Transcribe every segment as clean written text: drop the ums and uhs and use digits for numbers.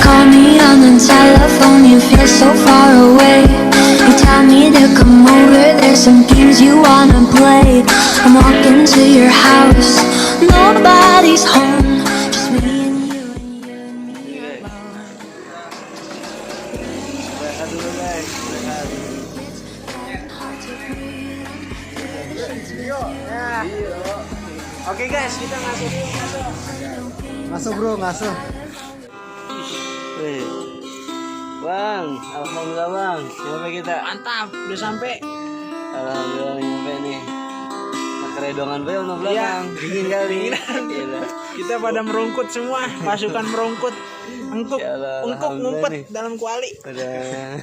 call me on the telephone, you feel so far away. You tell me to come over, there's some games you wanna play. I'm walking to your house, nobody's home, just me and you and you and me alone. Rehat dulu guys, rehat. Hard to breathe. Oke guys, kita masuk. Ngasuh bro, ngasuh. Wih. Bang, alhamdulillah bang, nyampe kita. Mantap, udah sampai. Alhamdulillah nyampe nih. Nah, keredongan bel no belakang. Dingin kali. Gila. Kita pada merungkut semua, pasukan merungkut. Engkuk, Yalah, engkuk alhamdulillah ngumpet nih. dalam kuali. Udah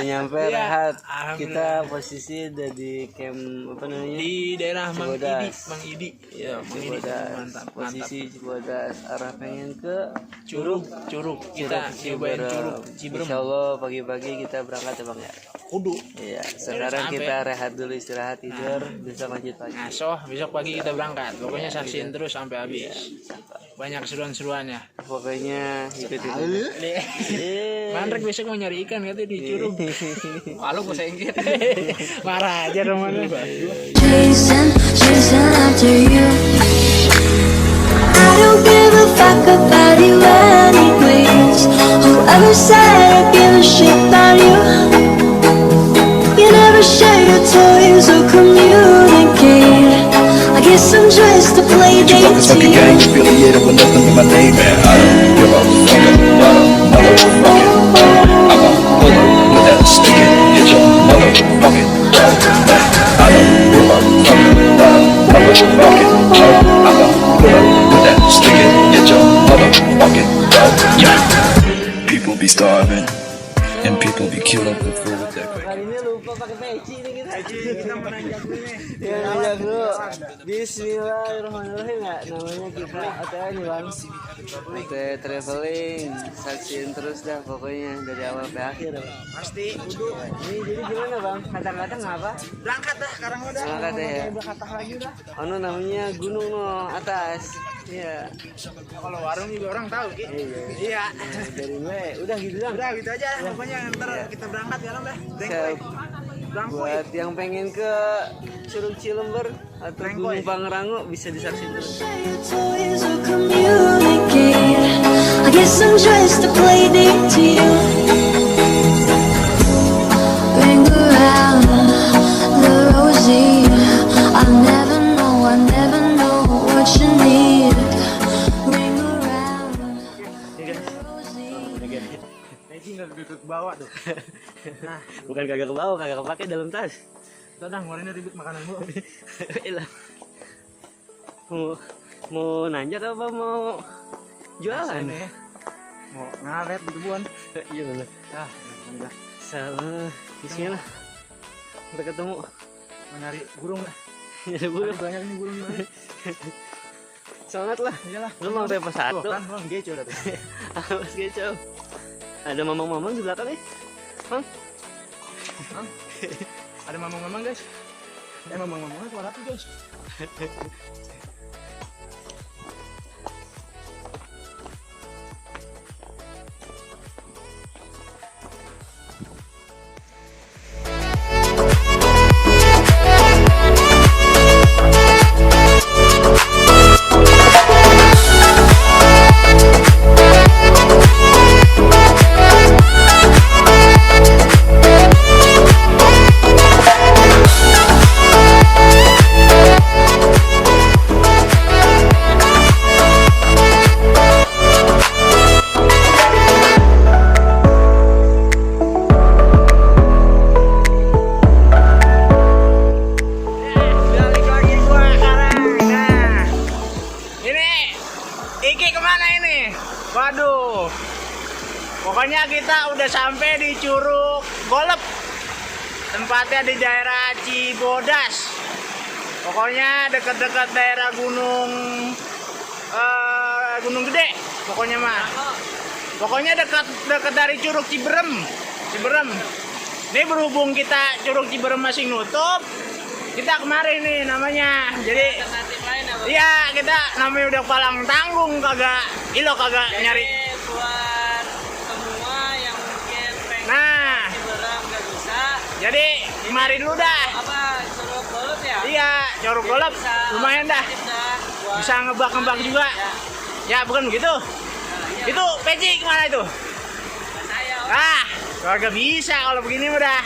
nyampe Iya, rehat. alhamdulillah. Kita posisi udah di camp apa namanya? Di daerah Mang Idi, Cibodas. Mang Idi. Ya, Mang Idi. Cibodas. Mantap, mantap. Posisi Cibodas arah pengen ke Curug, curug. Kita nyobain curug Ciberem. Insya Allah pagi-pagi kita berangkat ya bang ya. Kudu. Iya, sekarang sampai. kita rehat dulu, istirahat, tidur, bisa lanjut pagi. Ngasoh, besok pagi kita berangkat. Pokoknya saksiin terus sampai habis. Banyak seruan-seruannya. Pokoknya ikutin. Mandrek besok mau nyari ikan katanya di curug. Malu gue sengit. Marah aja romannya. Chasing, chasing after you. I don't give a fuck about you anyways. Whoever said I give a shit about you. You never share your toys or communicate. I guess I'm just a play date to Sucky you. gang affiliated with nothing in my name, man. I don't give a fucking motherfucking. I'ma pull up with that stick and hit your motherfucking dog, man. I don't give a fucking motherfucking. I'ma pull up with that stick and hit your motherfucking dog, yeah. People be starving and people be killing for food with that quick. Kali ini lupa pakai peci nih kita. Kita menanjak dulu nih. Ya, nanjak dulu. Bismillahirrahmanirrahim ya. Namanya kita ATW nih bang. AT traveling, saksiin terus dah pokoknya dari awal sampai akhir. Bang. Pasti kudu. Ini jadi gimana bang? Kadang-kadang apa? Berangkat dah sekarang udah. Berangkat ya. Udah kata lagi udah. Anu namanya gunung no atas. Iya. Kalau warung juga orang tahu Ki. Iya. Iya. Dari gue udah gitu dah. Udah gitu aja. Pokoknya ntar kita berangkat ya dah. Siap. Brangkoy. Buat yang pengen ke Curug Cilember atau Brangkoy. Gunung Pangrango bisa disaksikan terus. Share your toys or communicate. I guess I'm just a play date to you. Ring around the rosy. I never know what you need. Ring around the rosy. Peci nggak duduk bawa tuh. Nah, Bukan kagak ke bawah, kagak kepake dalam tas. udah ngeluarin ribet makanan gua. Elah. Mau nanjak apa mau jualan? Ini mau ngaret di kebun. Iya bener. Ah, udah. Salah. Bismillah. Udah ketemu. Mau nyari burung dah. Nyari burung. Banyak nih burung gimana? Semangat lah. Iyalah. Lu mau tempo satu. Tuh kan, bang geco dah tuh. Awas kecau. Ada mamang-mamang di belakang nih. Mang. Ada mamang-mamang guys. Mamang-mamang suara apa guys? Balik lagi gua sekarang. Nah, ini Iki kemana ini? Waduh. Pokoknya kita udah sampai di Curug Golep. Tempatnya di daerah Cibodas. Pokoknya dekat-dekat daerah Gunung Gede. Pokoknya mah. Pokoknya dekat dari Curug Ciberem. Ini berhubung kita Curug Ciberem masih nutup, kita kemarin nih namanya. Jadi iya kita namanya udah palang tanggung kagak nyari buat semua yang mungkin pengen Nah, Ciberem nggak bisa, jadi kemarin dulu dah. apa suruh golep ya? Iya, Curug Golep lumayan dah. Bisa ngebak-ngebak juga. Ya, bukan begitu? Itu peci kemana itu? Saya, Ah, keluarga bisa kalau begini udah.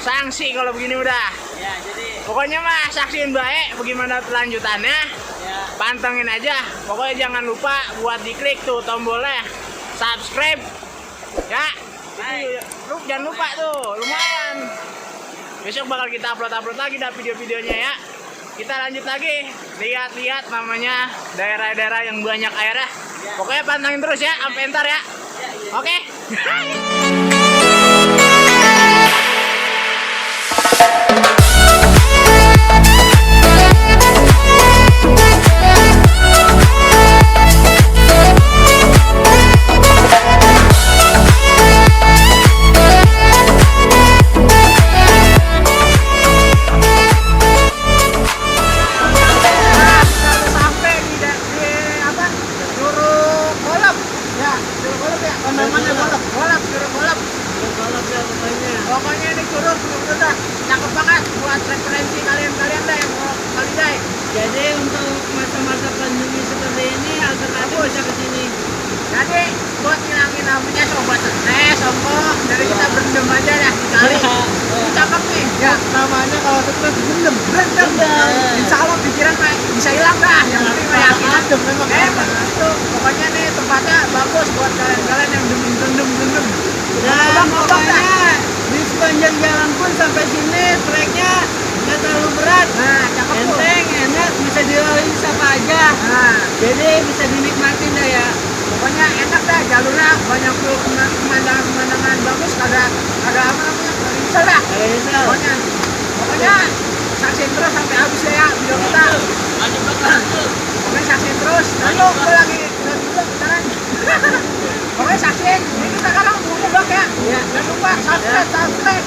Sanksi kalau begini udah. ya jadi Pokoknya mah saksiin baik bagaimana kelanjutannya. ya. Pantengin aja. Pokoknya jangan lupa buat diklik tuh tombolnya subscribe. Ya. Lu jangan lupa tuh, lumayan. Besok bakal kita upload lagi dah video-videonya ya. Kita lanjut lagi, lihat-lihat namanya daerah-daerah yang banyak airnya. Pokoknya pantengin terus ya, sampai ntar ya. Oke. Sampai di apa? Curug Golep. Ya, Curug Golep ya. Namanya Golep. Curug Golep. Ya pokoknya. Pokoknya ini curug udah cakep banget buat referensi kalian dah yang mau kali day. Jadi untuk masa-masa pandemi seperti ini alternatif bisa ke sini. Jadi buat ngilangin namanya sobat stres, sombong, dari kita berendam aja dah di kali. Ini cakep nih. Ya, Namanya kalau stres berendam. berendam. Insya Allah pikiran mah bisa hilang dah. Yang penting mah yakin. Adem memang. Itu pokoknya nih tempatnya bagus buat kalian-kalian yang berendam. Dan pokoknya di sepanjang jalan pun sampai sini treknya nggak terlalu berat. Nah, cakep tuh. Enteng, enak, bisa dilalui siapa aja. Nah, Jadi bisa dinikmatin dah ya. pokoknya enak dah jalurnya, banyak tuh pemandangan bagus, kagak apa namanya, kagak nyesel dah. Kalau misal, Pokoknya saksiin terus sampai habis ya video kita. Pokoknya saksiin terus. Lalu gue lagi belum sekarang. Pokoknya saksiin. Ini kita sekarang mau ngebak ya. Jangan lupa subscribe.